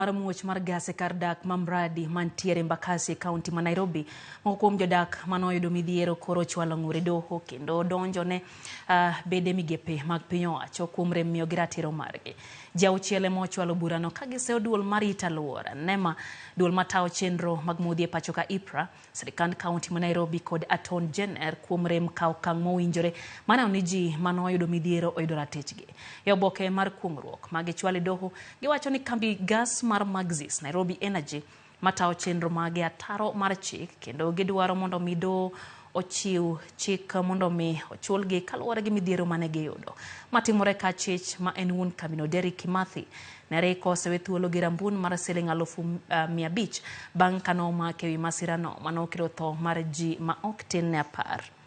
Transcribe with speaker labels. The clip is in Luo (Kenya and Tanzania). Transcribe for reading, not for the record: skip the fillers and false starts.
Speaker 1: Mar muoch mar gas e kar dak ma Mradi mantiere Embakasi e kaunti ma Nairobi. Moko kuom jodak mane oyudo midhiero koro ochwalo ng'ur e doho kendo donjo ne bede migepe mag piny owacho kuom rem miyogi ratiro margi. Ji auchiel ema ochwalo burano ka giseyo duol mar it aluora NEMA, duol matayo chenro mag modhi e pachoka IPRA, Sirkand kaunti ma Nairobi kod Attorney General kuom rem kawo okang' mowinjore mar neno ni ji mane oyudo midhiero oyudo ratichgi. E oboke mar kuong'ruok ma gichwalo e doho, giwacho ni kambi gas mar Maxis Nairobi Energy matayo chenro mage ataro mar chik kendo gidwaro mondo mi doho ochiw chik mondo mi ochulgi kaluwore gi midhiero mane giyudo. Matimore ka chich ma en wuon kambino Derrick Kimathi ne riko osewe thuolo gi rambun mar siling 500,000 bang' ka nomake ewi masirano mane okelo tho mar ji ma ok tin ne 10.